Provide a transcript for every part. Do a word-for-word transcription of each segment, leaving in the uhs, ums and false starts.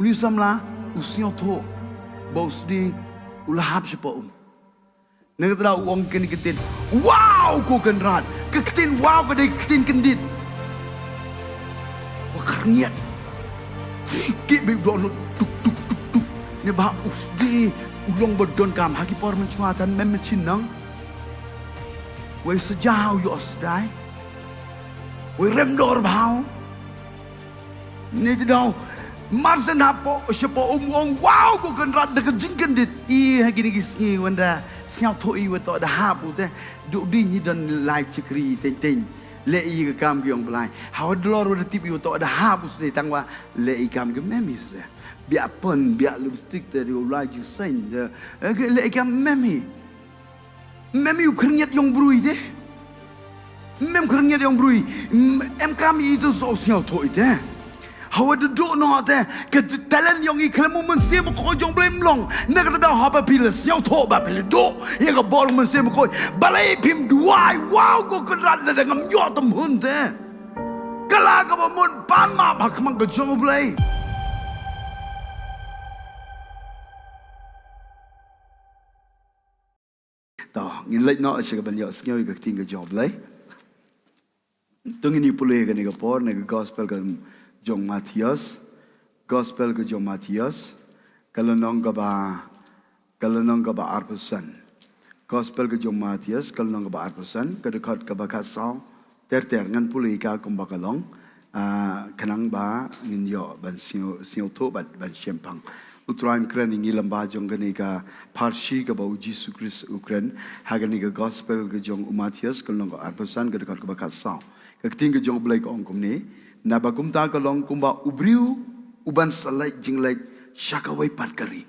Uni u samla u sngewthuh ba u sdie u la hap shapoh um. Na kata u ong kane ka ktien, "Wow, ko Kynrad." Ka ktien wow ka dei ka ktien kyndit. Wa khyrngiat. Ki bit dohnud tuk tuk tuk tuk. Ne ba u sdie u long ba donkam ha ki por mynshuwa tang mem mynshin nang. Wei sajaw ïoh sdie. Wei rem dor bha. Ne te dau mar shen hapoh shapoh um, ong, "Wow, ko Kynrad," da ka jingkyndit. I ha kine ki sngi wan da sngewthuh i wa toh da hap u te. Duk di ngi don lai chakri teng teng. Leh i ka kam ki ong Blai. Hawa dlor wa da tip i wa toh da hap u sdie tang wa leh i kam ki mem i sdie. Biak pon, biak lipstick te di u lai jingseng te. Eh, leh i kam mem i. Mem i u khyrngiat yong brui te. Mem khyrngiat yong brui. M-, em kam i tu so sngewthuh i te. Hawa da duk noh te. Ka talent yong i khlem u Mynsiem Bakhuid jong Blei mlong. Na kata dau haba phi la sngewthuh ba phi la duk ïa ka bor Mynsiem Bakhuid. Balei phim duwai, "Wow, ko Kynrad," lada ngam ïoh tam hun te. Ka la kaba mut pan map ha khmat ka jong U Blei. To, ngin leit noh sha ka ban ïohsngew ïa ka ktien ka jong U Blei. To ngin ïa pule kane ka por na ka gospel ka jong Mathaios. Gospel ka jong Mathaios. Ka lynnong kaba, ka lynnong kaba arphew san. Gospel ka jong Mathaios, ka lynnong kaba arphew san, ka dkhot kaba khatsaw. Ter ter ngan pule ïa ka kumba ka long. Ah, khnang ba ngin ïoh ban sngewthuh bad ban shemphang. U Trai un kren ïa ngi lyngba jong kane ka pharshi kaba U Jisu Khrist u kren ha kane ka gospel ka jong u Mathaios ka lynnong ka arphew san ka dkhot kaba khatsaw. Ka ktien ka jong U Blei ka ong kumne, naba kumta ka long kumba u briew u ban sa leit jingleit sha kawei pat ka ri.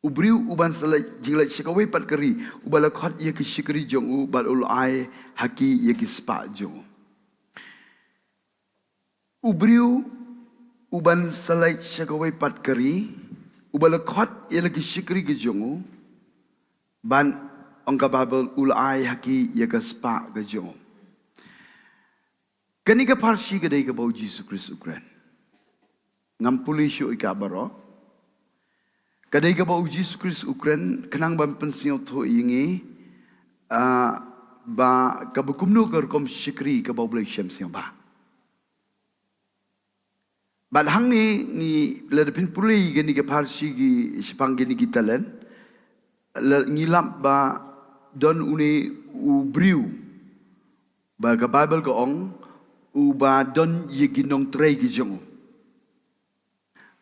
U briew u ban sa leit jingleit sha kawei pat ka ri, u ba la khot ïa ki shakri jong u bad u la ai ha ki ïa ki spah jong u. U briew u ban sa leit sha kawei pat ka ri, u ba la khot ïa la ki shakri ki jong u, ban ong ka Baibl u la ai ha ki ïa ka spah ka jong u. Kane ka pharshi ka dei kaba U Jisu Khrist u kren. Ngam pule shuh ïa ka baroh. Ka dei kaba U Jisu Khrist u kren, khnang ban pynsngewthuh ïa ngi, ah, ba kaba kumno ka rukom shakri kaba U Blei u shem sngewbha. Bad hangne ngi lada phin pule ïa kane ka pharshi ki shaphang kine ki talent, la ngi lap ba don une u briew. Ba ka Baibl ka ong, u ba don ïa ki nongtrei ki jong u.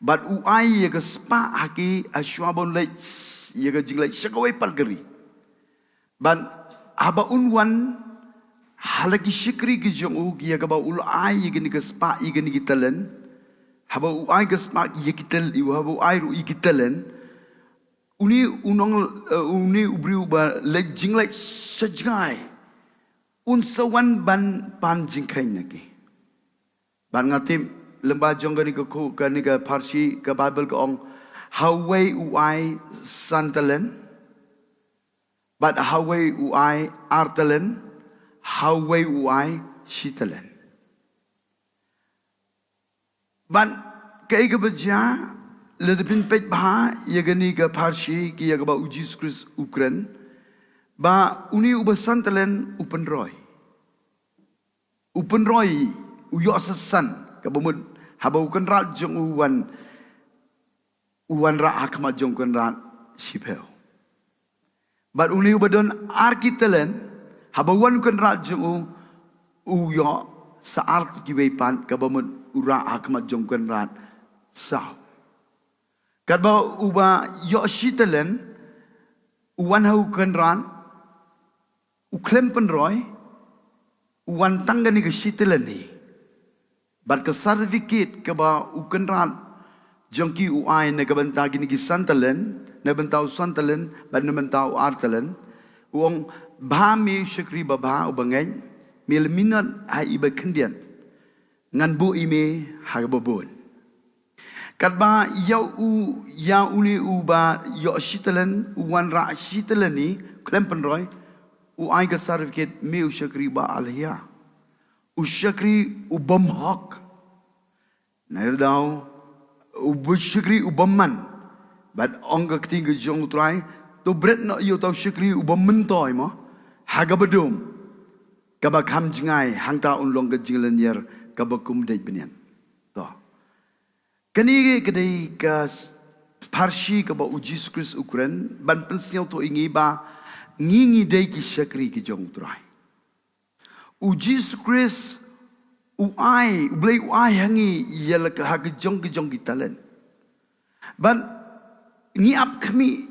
Bad u ai ïa ka spah ha ki ha shuwa ba un leit ïa ka jingleit sha kawei pat ka ri. Bad haba un wan ha la ki shakri ki jong u ki ïa kaba u la ai ïa kine ki spah ïa kine ki talent. Haba u ai ka spah ïa ki talent, haba u ai ruh ïa ki talent. Une u nong, eh, une u briew ba leit jingleit sha jngai. Un sa wan ban pan jingkheiñ na ki. Bad nga tip lyngba jong kane ka khu, kane ka pharshi ka Baibl ka ong, ha uwei u ai san talent, bad ha uwei u ai ar talent, ha uwei u ai shi talent. Bad kaei kaba jia, lada phin peit bha ïa kane ka pharshi ki ïa kaba U Jisu Khrist u kren, ba une u ba san talent u pynroi. U pynroi, u ïoh sa san, kaba mut haba u kynrad jong u wan, u wanrah ha khmat jong u kynrad shiphew. Bad une u ba don ar ki talent, haba wan u kynrad jong u, u ïoh sa ar kiwei pat, kaba mut u rah ha khmat jong u kynrad saw. Katba u ba ïoh shi talent, u wan ha u kynrad, u khlem pynroi, u wan tang kane ka shi talent hi. Bad ka certificate kaba u kynrad jong ki u ai na ka bynta kine ki san talent, na bynta u san talent, bad na bynta u ar talent. U ong, "Bha me u shakri babha uba ngeit, me la minot ha i ba khyndiat, ngan buh ïa me ha kaba bun." Katba ïa u, ïa une u ba ïoh shi talent, u wanrah shi talent hi, khlem pynroi, u ai ka certificate, "Me u shakri ba alhia. U shakri u bym hok." Na ka daw, u bishakri u bymman. Bad ong ka ktien ka jong u Trai, to bret noh ïa uta u shakri u bym myntoi mo ha kaba dum, kaba kham jngai, hangta un long ka jinglynñiar kaba kum dei bnian. To. Kane ka dei ka s-, pharshi kaba u Jisu Khrist u kren ban pynsngewthuh ïa ngi ba ngi ngi dei ki shakri ki jong u Trai. U Jisu Khrist u ai, U Blei u ai ha ngi ïa la ka, ha ka jong ka jong ki talent. Ban ngi ap khmih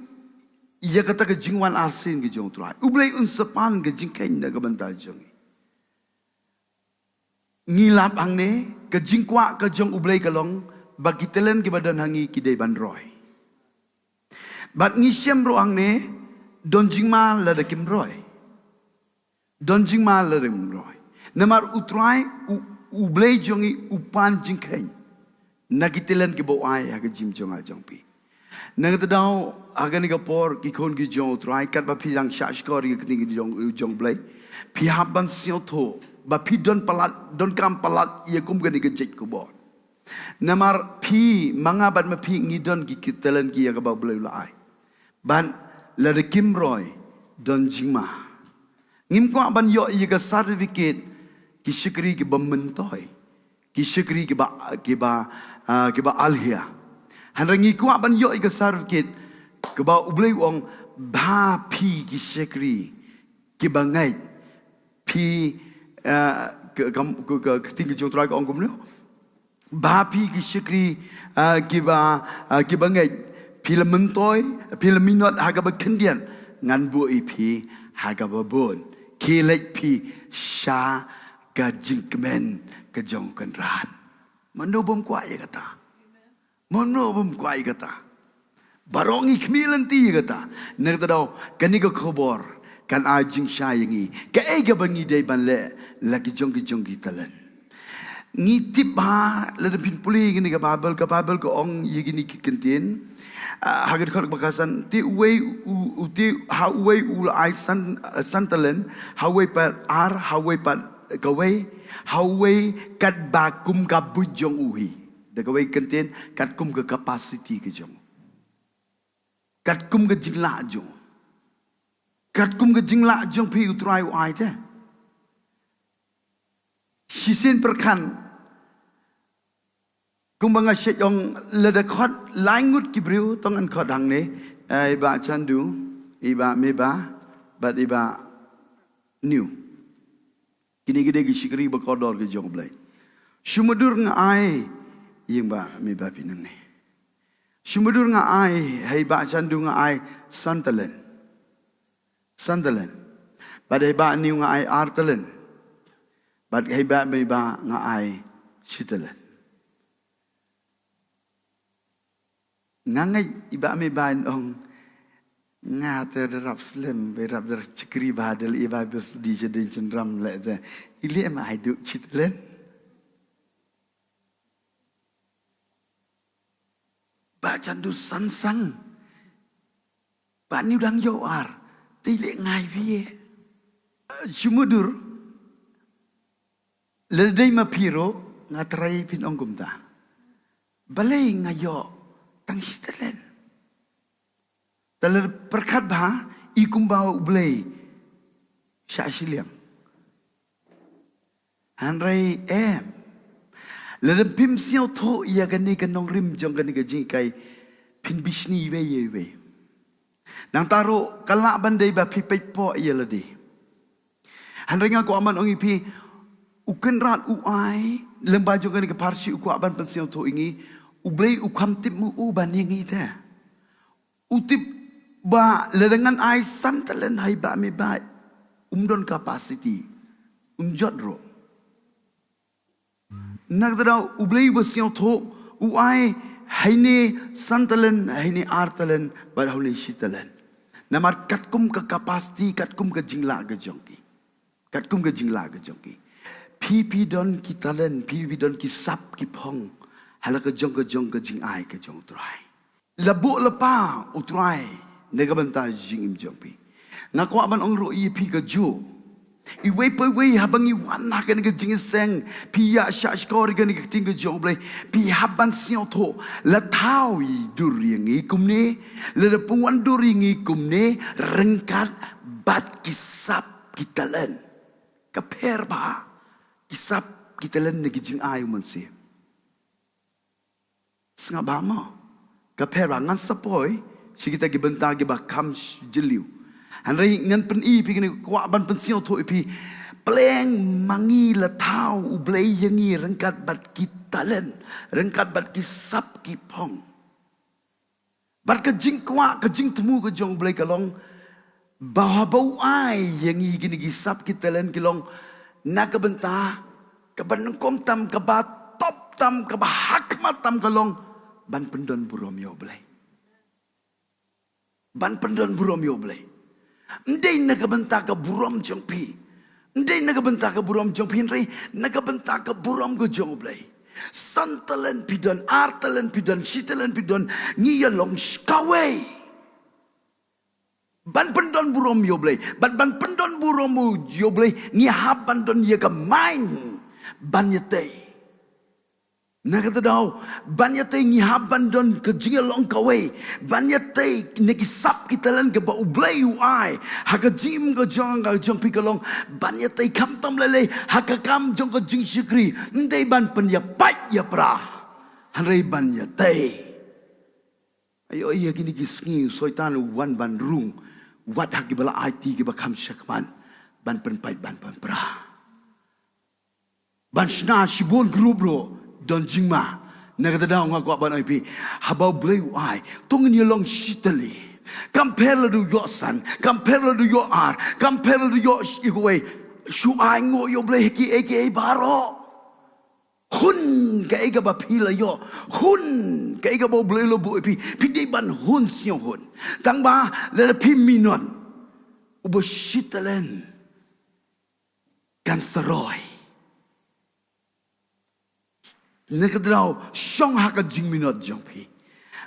ïa kata ka jingwan arsien ka jong u Trai. U Blei un sa pan ka jingkheiñ na ka bynta jong ngi. Ngi lap hangne, ka jingkwah ka jong U Blei ka long ba ki talent kiba don ha ngi ki dei ban roi. Bad ngi shem ruh hangne, don jingma lada kim roi. Don jingma lada kim roi. Namar u Trai, u, U Blei jong ngi u pan jingkheiñ na ki talent kiba u ai ha ka jingim jong nga jong phi. Na kata ka daw, ha kane ka por, ki khun ki jong u Trai, katba phi dang shah shkor ïa ka ktien ka jong, jong U Blei, phi hap ban sngewthuh ba phi don palat, donkam palat ïa kum kane ka jait khubor. Namar phi, ma nga bad ma phi ngi don ki, ki talent ki ïa kaba U Blei u la ai. Bad lada kim roi, don jingma. Ngim kwah ban ïoh ïa ka certificate ki shakri kiba myntoi, ki shakri kiba, kiba, ah, kiba alhia. Hynrei ngi kwah ban ïoh ïa ka certificate kaba U Blei u ong ba phi ki shakri kiba ngeit. Phi, ah, ka, ka, ka, ka ktien ka jong u Trai ka ong kumno? Ba phi ki shakri, ah, kiba, ah, kiba ngeit, phi la myntoi, phi la minot ha kaba khyndiat, ngan buh ïa phi ha kaba bun. Khie leit phi sha ka jingkmen ka jong u Kynrad. Mano bym kwah ïa kata? Mano bym kwah ïa kata? Baroh ngi khmih lynti ïa kata. Na kata ka daw, kane ka khubor kan ai jingshai ïa ngi. Kaei kaba ngi dei ban leh la ki jong ki jong ki talent. Ngi tip ba lada phin pule kane ka Baibl, ka Baibl ka ong ïa kine ki kyntien. Ah, ha ka dkhot ba khatsan, te uwei u, u te, ha uwei u la ai san, san talent, ha uwei pat ar, ha uwei pat kawei, ha uwei katba kum ka buit jong u hi. Da kawei ka kyntien, katkum ka capacity ka jong u. Katkum ka jinglah jong u. Katkum ka jinglah jong phi u Trai u ai te. Shisien pyrkhat, kumba nga shait ong, lada khot lai ngut ki briew, to ngan khot hangne, eh, i Bah Chandu, i Bah Meba, bad i Bah Niw. Kine ki dei ki shakri ba kordor ki jong U Blei. Shu madur nga ai, ïa i Bah Meba phi nangne. Shu madur nga ai, ha i Bah Chandu nga ai san talent. San talent. Bad ha i Bah Niw nga ai ar talent. Bad ha i Bah Meba nga ai shi talent. Nga ngeit i Bah Meba in ong, nga te da rap slem, ba rap da shakri bha, da leh i Baibl study shadien shynrang leh te. I leh ma ai duh shi talent. Bah Chandu san sang. Bah Niw dang ïoh ar. Te i leh nga ai wei. Shu madur. Lada dei ma phi ruh, nga trai phin ong kumta. Balei nga ïoh tang shi talent? Te lada pyrkhat bha, i kumba U Blei shah shiliang. Hynrei em. Lada phim sngewthuh ïa kane ka nongrim jong kane ka jinghikai, phin bishni iwei ïa iwei. Nangta ruh ka lah ban dei ba phi peit poh ïa lade. Hynrei nga kwah ban ong ïa phi, u Kynrad u ai, lyngba jong kane ka pharshi u kwah ban pynsngewthuh ïa ngi, U Blei u kham tip mo u ban ïa ngi te. U tip ba lada ngan ai san talent ha i Bah Meba, um don capacity, um jot ruh. Na kata ka daw U Blei uba sngewthuh, u ai ha ine san talent, ha ine ar talent, bad ha une shi talent. Namar katkum ka capacity, katkum ka jinglah ka jong ki. Katkum ka jinglah ka jong ki. Phi, phi don ki talent, phi, phi don ki sap ki phong. Ha la ka jong ka jong ka jingai ka jong U Trai. La buh lypa U Trai na ka bynta jingim jong phi. Nga kwah ban ong ruh ïa phi kajuh. Iwei pa iwei haba ngi wan ha kane ka jingïaseng, phi ïa shah shkor ïa kane ka ktien ka jong U Blei, phi hap ban sngewthuh, la thaw i dur ïa ngi kumne, lada pynwan dur ïa ngi kumne, ryngkat bad ki sap ki talent. Ka pher bha, ki sap ki talent na ki jingai u Mynsiem. Sngap bha mo. Ka pher bha, ngan sa poi sha kita ki bynta kiba kham sh-, jylliew. Hynrei ngan pyni ïa phi kane, kwah ban pynsngewthuh ïa phi. Pleng ma ngi la thaw U Blei ïa ngi ryngkat bad ki talent, ryngkat bad ki sap ki phong. Bad ka jingkwah, ka jingthmu ka jong U Blei ka long ba haba u ai ïa ngi kine ki sap ki talent ki long na ka bynta kaba nyngkong tam, kaba top tam, kaba hakhmat tam ka long ban pyndon burom ïa U Blei. Ban pyndon burom ïa U Blei. Ym dei na ka bynta ka burom jong phi. Ym dei na ka bynta ka burom jong phi, hynrei na ka bynta ka burom ka jong U Blei. San talent phi don, ar talent phi don, shi talent phi don, ngi ïa long kawei ban pyndon burom ïa U Blei. Bad ban pyndon burom ïa U Blei, ngi hap ban don ïa ka mind ban ïatei. Na kata ka daw, ban ïatei ngi hap ban don ka jingïalong kawei, ban ïatei na ki sap ki talent kaba U Blei u ai ha ka jingim ka jong nga ka jong phi, ka long ban ïatei khamtam lei lei ha ka kam jong ka jingshakri, ym dei ban pynïapait ïapra, hynrei ban ïatei. Aïu ïa kine ki sngi u Soitan u wan ban rung wat ha kiba la aiti, kiba kham shakhmat, ban pynpait ban pynpra. Ban shna shibun group ruh don jingma. Na kata ka daw nga kwah ban ong ïa phi, haba U Blei u ai, to ngin ïalong shitylli. Kam pher lada u ïoh san, kam pher lada u ïoh ar, kam pher lada u ïoh shi kawei. Shu ainguh ïa U Blei ha kiei kiei baroh. Hun kaei kaba phi la ïoh, hun kaei kaba U Blei u la buh ïa phi, phi dei ban hun sngewhun. Tang ba lada phi minot, uba shi talent kan sa roi. Na kata ka daw, shong ha ka jingminot jong phi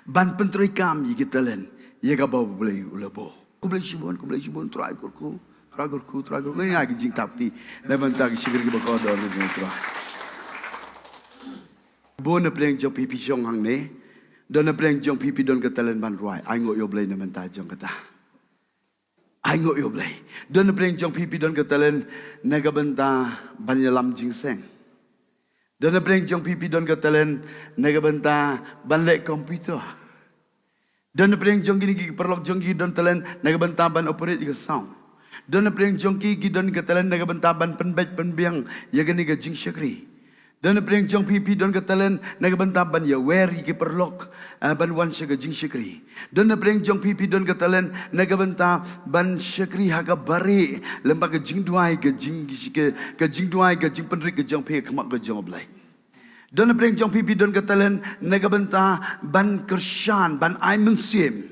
ban pyntreikam ïa ki talent ïa kaba U Blei u la buh. Khublei shibun, khublei shibun, Trai kyrkhu, Trai kyrkhu, Trai kyrkhu. Nga ai ka jingthap kti na bynta ki shakri kiba kordor, Trai. Bun na pdeng jong phi phi shong hangne. Don na pdeng jong phi phi don ka talent ban rwai. Ainguh ïa U Blei na bynta jong kata. Ainguh ïa U Blei. Don na pdeng jong phi phi don ka talent na ka bynta ban ïalam jingïaseng. Don na pdeng jong phi phi don ka talent na ka bynta ban leh computer. Don na pdeng jong kine ki paralok jong ki don talent na ka bynta ban operate ïa ka sound. Don na pdeng jong ki ki don ka talent na ka bynta ban pynbeit pynbiang ïa kane ka jingshakri. Don na pdeng jong phi phi don ka talent na ka bynta ban ïawer ïa ki paralok, eh, ban wan sha ka jingshakri. Don na pdeng jong phi phi don ka talent na ka bynta ban shakri ha kaba rieh lem bad ka jingduwai, ka jing, ka, ka jingduwai, ka jingpynrit ka jong phi ha khmat ka jong U Blei. Don na pdeng jong phi phi don ka talent na ka bynta ban kyrshan, ban ai mynsiem,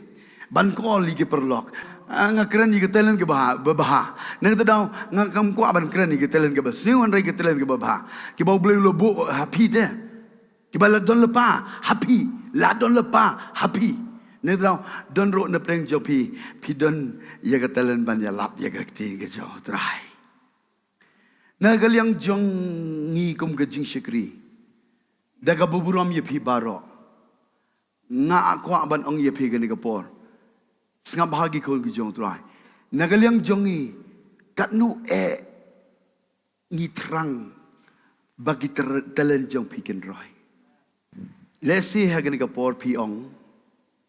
ban call ïa ki paralok. Ah, nga kren ïa ka talent kaba bha, ba bha. Na kata ka daw nga kam kwah ban kren ïa ka talent kaba sniew, hynrei ka talent kaba bha, kiba U Blei u la buh ha phi te. Kiba la don lypa ha phi, la don lypa ha phi. Na kata ka daw, don ruh na pdeng jong phi phi don ïa ka talent ban ïalap ïa ka ktien ka jong U Trai. Na ka liang jong ngi kum ka jingshakri, da kaba burom ïa phi baroh, nga kwah ban ong ïa phi kane ka por, sngap bha ki khun ki jong U Trai. Na ka liang jong ngi, katno eh ngi thrang ba ki tar-, talent jong phi kin roi? Lehse ha kane ka por phi ong,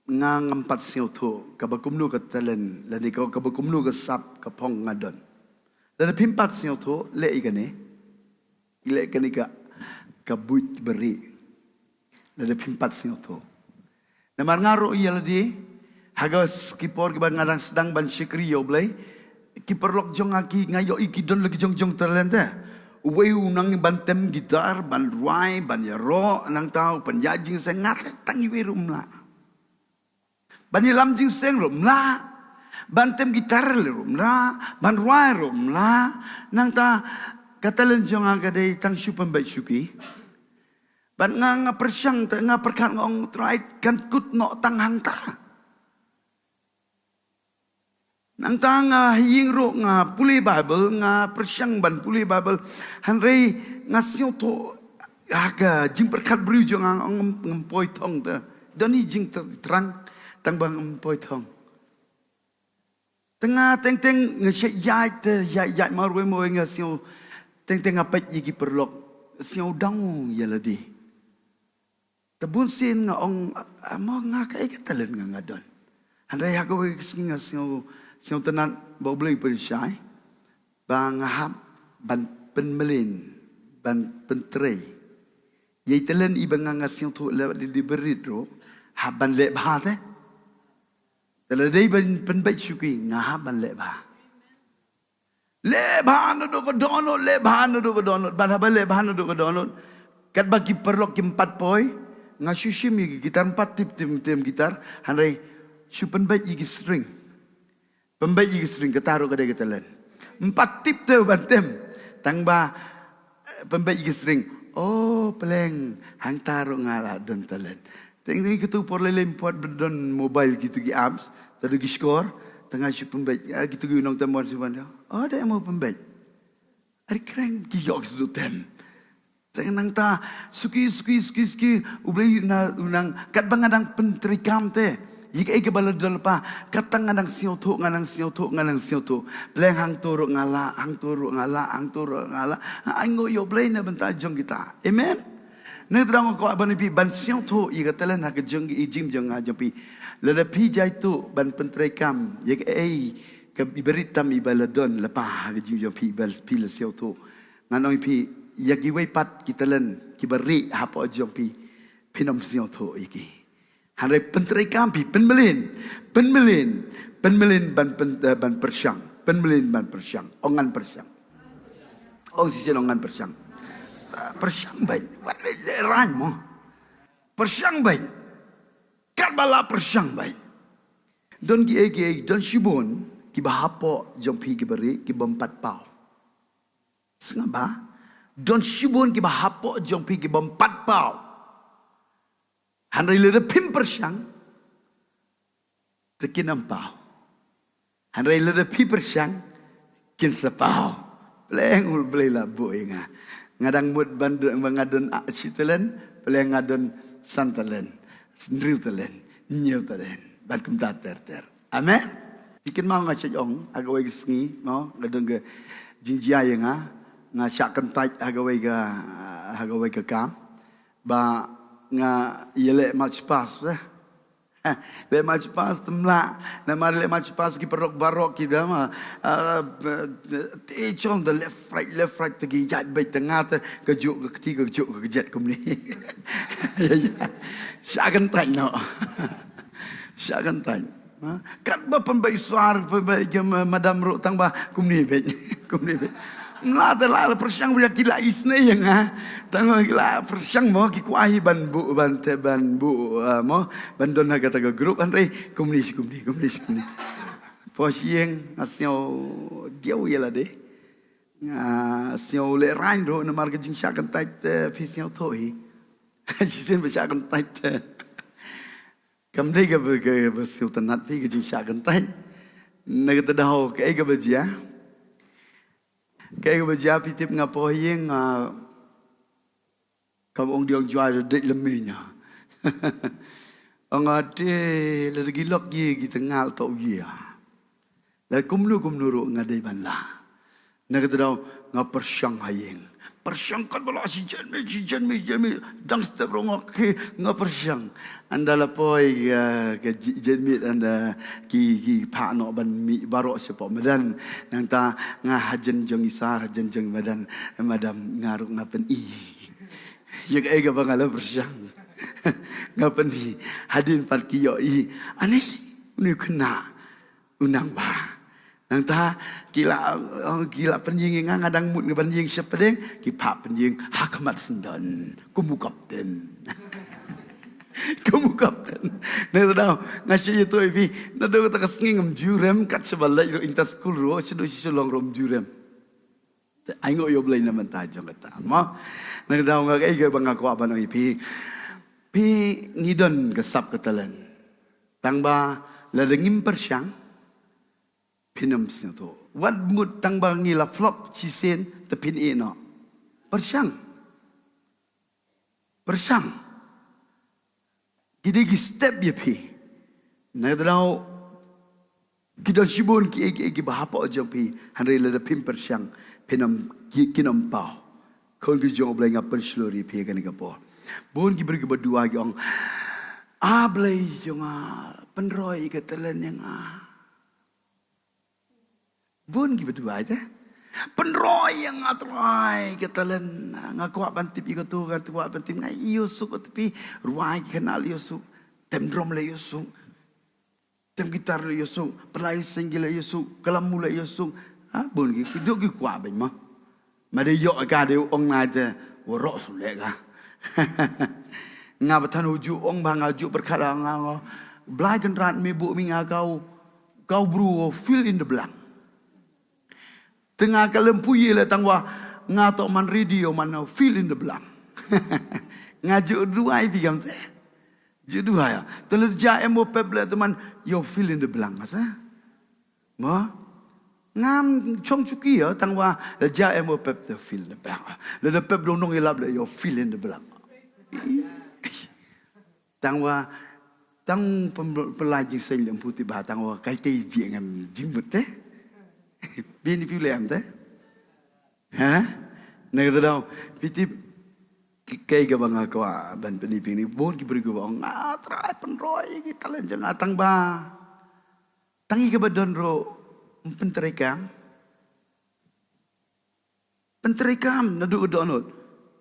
nga ngam pat sngewthuh kaba kumno ka talent lane ka, kaba kumno ka sap ka phong nga don. Lada phim pat sngewthuh, leh ïa kane. Leh kane ka, ka buit ba rieh. Lada phim pat sngewthuh. Namar nga ruh ïa lade, ha ka s-, ki por kiba nga dang sdang ban shakri ïa U Blei, ki paralok jong nga ki, nga ïohi ki don la ki jong jong talent te. Uwei u nang ban tem guitar, ban rwai, ban ïaroh, nangta u pynïaid jingïaseng, nga tang iwei ruh ym lah. Ban ïalam jingïaseng ruh ym lah. Ban tem guitar ruh ym lah. Ban rwai ruh ym lah. Nangta ka talent jong nga ka dei tang shu pynbeit shuki. Bad nga, nga pyrshang te, nga pyrkhat, nga ong, Trai, kan kut noh tang hangta. Nangta nga ha ïing ruh nga pule Bible, nga pyrshang ban pule Bible. Hynrei nga sngewthuh ha ka jingpyrkhat briew jong nga, ngam, ngam poi thong te. Don hi jingthrang, tang ba ngam poi thong. Te nga teng teng nga shait ïaid te, ïaid, ïaid marwei marwei nga sngew, teng teng nga peit ïa ki paralok, sngew down ïa lade. Te bun sien nga ong, "Ah, mo nga kaei ka talent nga nga don." Hynrei ha kawei ka sngi nga sngew, sngewtynnat ba U Blei u pynshai ba nga hap ban pynmlien, ban pyntrei ïa i talent iba nga nga sngewthuh leh, lade barit ruh, hap ban leh bha te. Te lada dei ban pynbeit shuki, nga hap ban leh bha. Leh bha naduh ka dohnud, leh bha naduh ka dohnud, bad haba leh bha naduh ka dohnud, katba ki paralok kim pat poi, nga shu shim ïa ki guitar, ym pat tip, tip, tip guitar, hynrei shu pynbeit ïa ki string. Pynbeit ïa ki string, kata ruh ka dei ka talent. Ym pat tip te ban tem, tang ba, eh, pynbeit ïa ki string. Oh, pleng, hangta ruh nga la don talent. Teng teng kito por lei lei ym pat don mobile, kito ki apps, te da ki score, te nga shu pynbeit, ah, kito ki nongtem wan shu wan. Oh, dei mo pynbeit. Ari kreng ki ïoh ki sdang tem. Te nangta suki, suki, suki, suki, U Blei u nang, u nang, katba nga dang pyntreikam te ïa kaei kaba la don lypa, kata nga dang sngewthuh, nga dang sngewthuh, nga dang sngewthuh. Pleng hangto ruh nga lah, hangto ruh nga lah, hangto ruh nga lah. Nga ainguh ïa U Blei na bynta jong kita. Amen. Nangta nga kwah ban ïa phi ban sngewthuh ïa ka talent ha ka jong, i jingim jong nga jong phi. Lada phi jaituh ban pyntreikam ïa kaei kaba rit tam iba la don lypa ha ka jingim jong phi, iba phi la sngewthuh. Ngan ong ïa phi, ïa kiwei pat ki talent kiba rieh hapoh jong phi, phin ym sngewthuh ïa ki. Hynrei pyntreikam phi, pynmlien, pynmlien, pynmlien ban pyn-, eh, ban pyrshang, pynmlien ban pyrshang. Ong ngan pyrshang. Ong shisien, ong ngan pyrshang. Ah, pyrshang beit, wat leh, lehraiñ mo. Pyrshang beit. Katba lah pyrshang beit. Don kiei kiei, don shibun kiba hapoh jong phi kiba rieh, kibym pat paw. Sngap bha, don shibun kiba hapoh jong phi kibym pat paw. Hynrei lada phim pyrshang, te kin ym paw. Hynrei lada phi pyrshang, kin sa paw. Pleng U Blei la buh ïa nga. Nga dang mut ban don, nga don, ah, shi talent, pleng nga don san talent, hynriew talent, hynñiew talent, bad kumta ter ter. Amen. Phi kynmaw nga shait ong, ha kawei ka sngi, mo, nga don ka jingjia ïa nga, nga shah kyntait ha kawei ka, ha kawei ka kam, ba nga ïaleh march past, eh. Leh march past te ym lah, namar leh march past ki paralok baroh ki da ma, ah, te shong da left right, left right, te ki ïaid beit, te nga te kajuh ka kti, kajuh ka kjat kumne. Ïa, ïa. Shah kyntait noh. Shah kyntait. Ha? Katba pynbeit swar, pynbeit ïa ma-, madam ruh tang ba kumne beit. Kumne beit. Ym lah te lah, lah pyrshang ba ki la isynei ïa nga. Tang ba ki la pyrshang mo, ki kwah hi ban buh, ban te, ban buh, ah, mo, ban don ha kata ka group, hynrei kumne shi kumne, kumne shi kumne. Poi sha ïing, nga sngew diaw ïa lade. Nga sngew lehraiñ ruh namar ka jingshah kyntait te, phi sngewthuh hi. Shisien ba shah kyntait te. Kam dei kaba, kaba sngewtynnat phi ka jingshah kyntait. Na kata daw kaei kaba jia? Kaei kaba jia phi tip, nga poi ïing, ah, kam ong diong jua da dei lem ïa nga. Ong ate lada ki lok ïa ki te ngal to ïa. La kumno kumno ruh nga dei ban lah. Na kata daw nga pyrshang ha ïing. Pyrshang katba lah shi jan miet, shi jan miet, shi jan miet. Dang step ruh nga khie, nga pyrshang. Ynda la poi ka, ka ji-, jan miet ynda ki, ki phah noh ban mih baroh shapoh madan. Nangta nga hajan jong i sar, hajan jong i madan. Madam, nga ruh nga pyni. Ïa kaei kaba nga la pyrshang. Nga pyni. Hadien pat ki ïohi. Ani, une u khynnah u nang bha. Nangta ki la, oh, ki la pynïeng ïa nga, nga dang mut nga ban ïeng shapdeng, ki phah pynïeng ha khmat syndon. Kum u kapten. Kum u kapten. Nangta daw nga shu ïathuh ïa phi, naduh kata ka sngi ngam ju rem, kat shaba leit ruh inter school ruh, shaduh sha Shillong ruh ngam ju rem. Te ainguh ïa U Blei na bynta jong kata. Mo? Nangta daw nga, kaei kaba nga kwah ban ong ïa phi. Phi, ngi don ka sap ka talent. Tang ba lada ngim pyrshang, Phin ym sngewthuh. Wat mut tang ba ngi la flop shisien te phin ïeh noh. Pyrshang. Pyrshang. Ki dei ki step ïa phi. Na kata daw ki don shibun kiei kiei kiba hapoh jong phi. Hynrei lada phim pyrshang phin ym, ki, kin ym paw. Khun ki jong U Blei, nga pynshlur ïa phi kane ka por. Bun ki briew kiba duwai ki ong, "A Blei jong nga, pynroi ïa ka talent ïa nga." Bun kiba duwai te. "Pynroi ïa nga Trai ka talent. Nga kwah ban tip ïa kato, nga kwah ban tip, nga ïohsuk ba tip, rwai ki khynnah la ïohsuk, tem drum la ïohsuk, tem guitar la ïohsuk, pynlait seng ki la ïohsuk, klam mu la ïohsuk." Ha, bun ki, ki duk ki kwah beiñ mo. Ma dei ïoh ka dei u ong na te, waroh su leh ka. Nga ba than u ju ong ba nga ju pyrkhat nga ngo. Blai Kynrad me buh mi nga kau, kau bru fill in the blank. Te nga ka lem pui le tang wa nga to man radio man fill in the blank. Nga ju duwai bi gam te. Ju duwai ya. Te le ja em wo pep le te man yo fill in the blank sa. Mo? Ngam chong chuki ya tang wa le ja em wo pep te fill in the blank. Le de pep dong dong ilap le yo fill in the blank. Tang wa, tang pem-, pynlait jingseng lem puti ba tang wa kai te ji ngam jingmut te. Bini piu lem te. Ha? Na kata daw, piti ki-, kai ka ba nga kwah ban pyni pyni bun ki briew kiba ong, "Ah, Trai pynroi ïa ki talent jong nga." Tang ba tang ïa kiba don ruh ym pyntreikam. Pyntreikam naduh ka dohnud.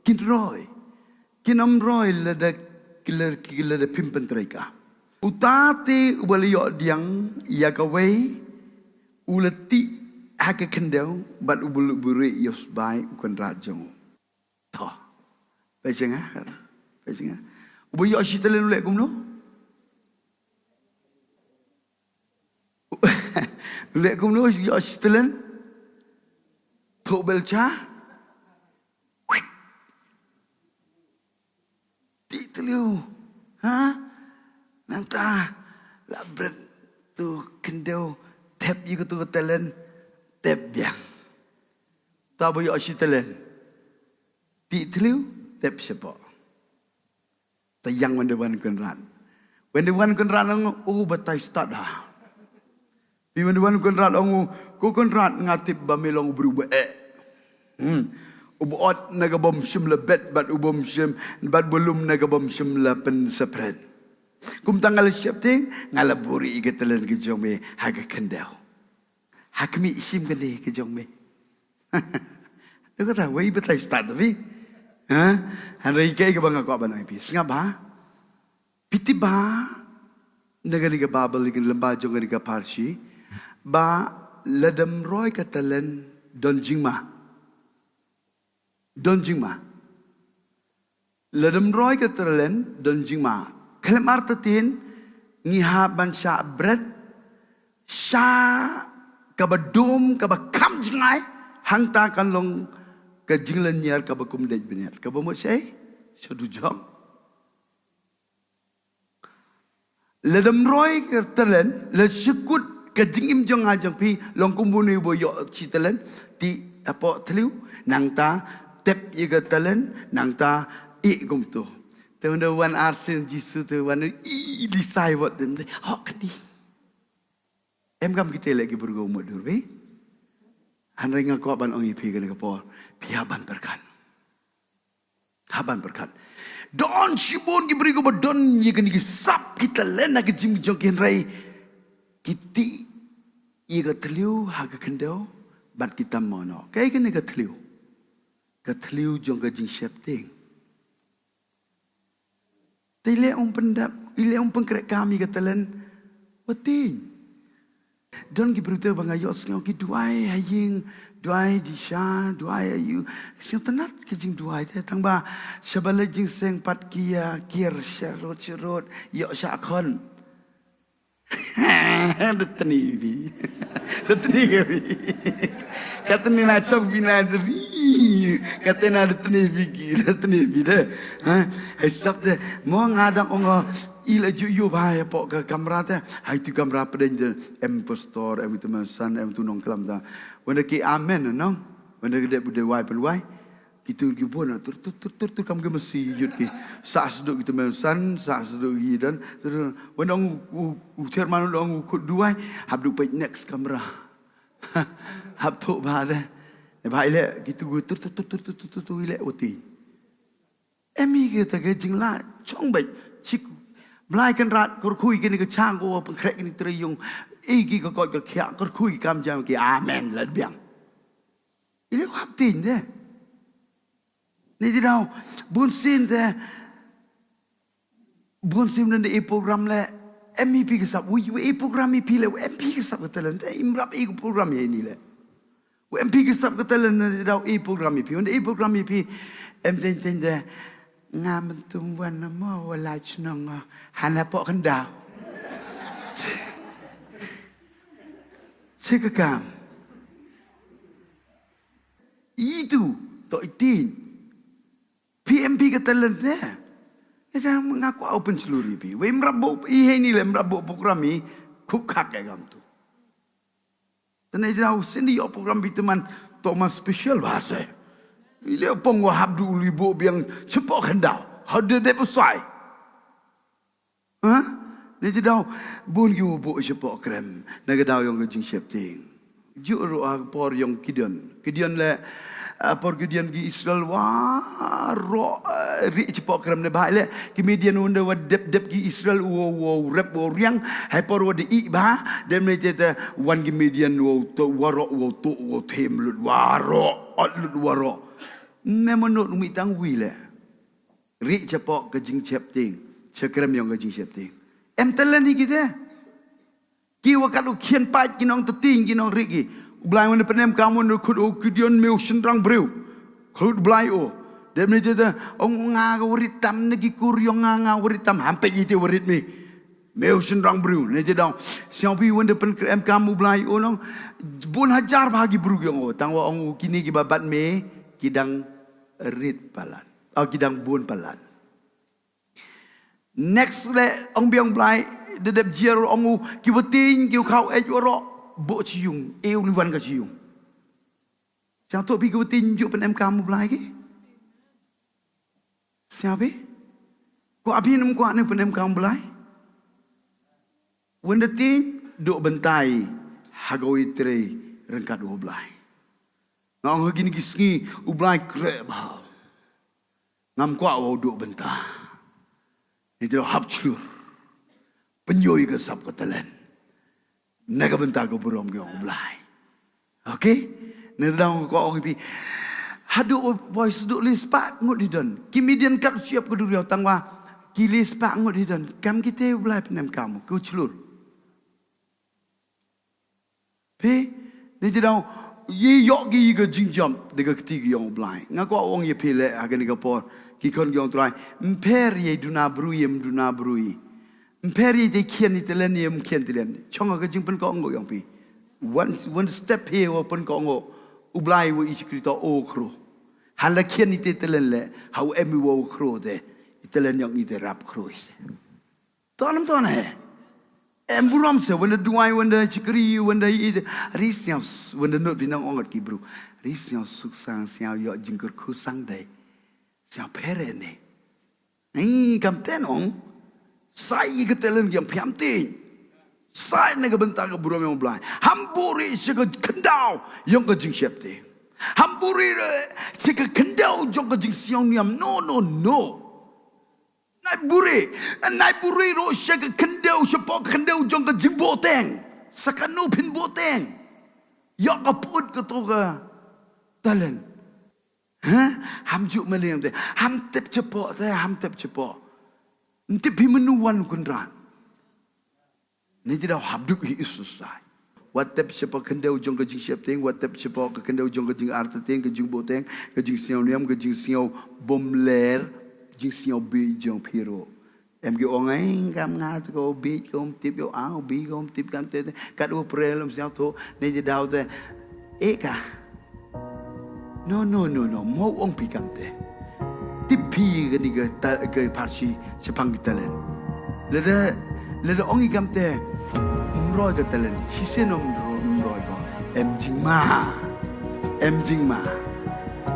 Kin roi. Kin ym roi lada, lada, lada phim pyntreikam. Uta te uba la ïoh diang ïa kawei u la tih ha ka khyndew bad uba la buhrieh ïa u sbai u kynrad jong u. To. Peit sha nga. Peit sha nga. Uba ïoh shi talent u leh kumno? U leh kumno, ïoh shi talent? Thoh belcha? Tih tliw. Ha? Nangta la bret tu khyndew, thep ïa katu ka talent, thep biang. Uta ba ïoh shi talent. Tih tliw, thep shapoh. Te ïa wan da wan Kynrad. Wan da wan Kynrad ong u, batai stad ha. Phi wan da wan Kynrad ong u, ko Kynrad, nga tip ba me long u briew ba eh. Hmm. Uba ot na ka bym shym la bet, bad u bym shym, bad ba lum na ka bym shym la pynsapret. Kumta nga la sheptieng, nga la buhrieh ïa ka talent ka jong me ha ka khyndew. Ha ka mih shim kane ka jong me. Dei kata, wei batai stad phi. Ha? Hynrei kaei kaba nga kwah ban ong ïa phi. Sngap bha. Phi tip ba na kane ka Baibl, kane ka lyngba jong kane ka pharshi, ba lada ym roi ka talent don jingma. Don jingma. Lada ym roi ka talent don jingma. Khlem artatien ngi hap ban shah bret sha kaba dum, kaba kham jngai, hangta kan long ka jinglynñiar kaba kum dei bniat. Kaba mut shaei? Sha dujok. Lada ym roi ka talent, la shu kut ka jingim jong nga jong phi, long kum une uba ïoh shi talent, tih hapoh tliw, nangta thep ïa ka talent, nangta ïeh kumto. Te ynda wan arsien Jisu te wan i lisai wat den te, hok kani. Em kam kita leh ki briew mut dur phi. Hynrei nga kwah ban ong ïa phi kane ka por, phi hap ban pyrkhat. Hap ban pyrkhat. Don shibun ki briew kiba don ïa kine ki sap ki talent ha ka jingim jong ki, hynrei ki tih ïa ka tliw ha ka khyndew bad ki tam mo noh. Kaei kane ka tliw? Ka tliw jong ka jingsheptieng. Te i leh um pyndap, i leh um pynkhreh kam ïa ka talent. Wat tieng. Don ki briew te ba nga ïohsngew ki duwai ha ïing, duwai disha, duwai aïu. Sngewtynnat ki jingduwai te, tang ba shaba leit jingseng pat ki ïa kiar sharud sharud, ïoh shah khon. Da tni phi. Da tni ka phi. Ka tni na chong phi na da phi. Ka tni na da tni phi ki, da tni phi da. Ha? Hai sap te, mo nga dang ong I la ju ïoh bha hapoh ka kamra te. Hai tu kamra pdeng te, em pastor, em tu mynsan, em tu nongklam ta. Wanda ki amen nong. Wanda ki dep u dei wai pynwai. Ki tu ki bun tur tur tur tur tur kam ki masi yut ki. Sa sduk ki tu mynsan, sa sduk ki dan. Tur, wanda ong u, u chairman wanda ong u khut duwai. Hap duk peit next kamra. Hap tu bha te. Bha ile ki tu tur tur tur tur tur tur ile wati. Em hi kita ka jingleh chong beit. Chik Blai Kynrad kyrkhu ïa kine ki chang ko pynkhreh kine ki trei ïong. Ïa ki ka koit ka khiah kyrkhu ïa ki kam jam ki amen lad biang. Ile hap tin de. Ni ti dau bun sien de. Bun sien de i program le. Em hi phi ka sap wi wi i program hi phi le em phi ka sap ka talent de im rap i program hi ni le. Em phi ka sap ka talent na dau i program i phi. Wanda i program i phi. Em teng teng de. Nga mentum wan na mo wa la chnong nga. Hana pok kenda. Cik kam. Itu to itin. P M P ka talent ne. Ita nga kwa open seluruh i phi. Wei mrabo i hei ni le mrabo program i. Kuk kak ya gam tu. Tane jina u sini ïoh program bitaman Thomas special bahasa. Ile pong wa hap du uli bo biang cepo khendau. Hade de besai. Ha? Ne jidau bun ki bo cepo krem. Na ka dau yong ka jingshepting. Ju ru ha por yong Gideon. Gideon le, ah, por Gideon ki Israel wa ro, ah, ri cepo krem ne ba le. Ki Midian unda wa dep dep ki Israel wo wo rep wo riang. Hai por wa de i ba. Dem ne jete wan ki Midian wow to warok wow to wow them lut warok ot lut warok. Me menurut umi tang wi le. Ri cepo ka jingshepting. Cekrem yong ka jingshepting. Em telen hi kita. Ki wakat u khian pait ki nong teting ki nong ri ki. U Blai wan penem kam wan khut u Gideon meu senrang breu. Khut Blai o. Dem ne jete ong nga ka warit tam ne ki kur yong nga nga warit tam hampe ite warit mi. Meu shin rang bru ne je dong. Siang pi wende pen krem kam u Blai u nong. Bun hajar ba ki bru ki ong o tang wa ong u kini ki babat me ki dang rit palat. Oh, ki dang bun palat. Next le ong biang Blai de dep jiar ong u ki watin ki khau ej waro bo chiung e u liwan ka chiung. Siang tu pi ki watin ju pen em kam u Blai ki. Siapi? Ko api nem ko ane penem kang Blai. Wenda tin duk bentai hagoi trei rengkat u Blai. Nga ong hagin ki sngi u Blai kreh ba. Ngam kwah wa u duk benta. Ni jelo hap chlur. Penyoi ka sap ka telen. Na ka bynta ka burom ki ong u Blai. Okay? Na dang ko ong pi. Hadu boy sduk lis pak ngut di don. Ki Midian kat siap ka duriau tang wa. Ki lis pak ngut di don. Kam kite u Blai penem kam. Ku chlur. Pi. Ni ti dang. Ye yok ki ka jingjam. Dega kti ki ong u Blai. Nga ko ong ye pi le. Hagan ka por. Ki kon ki ong Trai. Mper ye duna brui ye mduna brui. Mper i te khian i te len i em khian te len. Chong ka jing pen ko ngo yong pi. One, one step he wa pen ko ngo. U Blai wa i chikri to o khro. Han la khian i te te len le. Ha u em i wa u khro te. I te len yong i te rap khro i se. To nam to na he. Em burom se wanda duai wanda chikri wanda i te. Ri siaw wanda not pi nang ongot ki bru. Ri siaw suk sang siaw yo jingkur khu sang dai. Siaw pere ne. Ni kam ten ong. Sai ka telen yang piam tin. Sai na ka benta ka burom yong Blai. Ham buri se ka kendau yong ka jingshep te. Ham buri re se ka kendau yong ka jingsiong niam. No, no, no. Nai buri. Nai buri ro se ka kendau se pok kendau yong ka jingboteng. Sakanu pin boteng. Yok ka put ka to ka telen. Ha? Ham juk meliang te. Ham tep cepo te, ham tep cepo. Ntip hi menu wan kunran. Ni tidak habduk hi isusai. Wat tep cepo kendau jong ka jing siap teng, wat tep cepo ka kendau jong ka jing arta teng, ka jing bo teng, ka jing siau niam, ka jing siau bomler, jing siau bi jong piro. Em ki ong ai kam nga tu ko bi ko tip yo au bi ko tip kam te kat u prelum siau tu ni je dau te. E ka. No, no, no, no. Mo ong pi kam te. Tip pi ka ni ka ta ka parsi sepang kita len. Lada, lada ong i kamte, ym roi ka talent, shisien ym ro-, ym roi ko, em jingma, em jingma.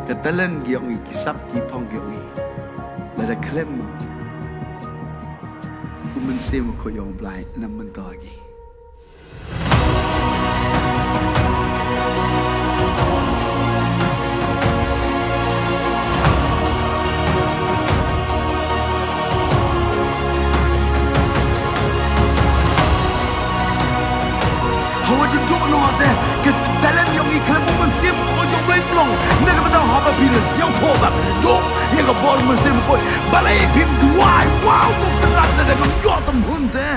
Ka talent ki ong i, ki sap ki phong ki ong i. Lada khlem u Mynsiem Bakhuid jong u Blai, ym mynta ki. Hawa duduk noh te, ka talent yong i khlem u Mynsiem Bakhuid jong u Blei ym long. Na kata daw haba phi la sngewthuh ba phi la duk ïa ka bor Mynsiem Bakhuid, balei phim duwai, wow, ko Kynrad, lada ngam ïoh tam hun te.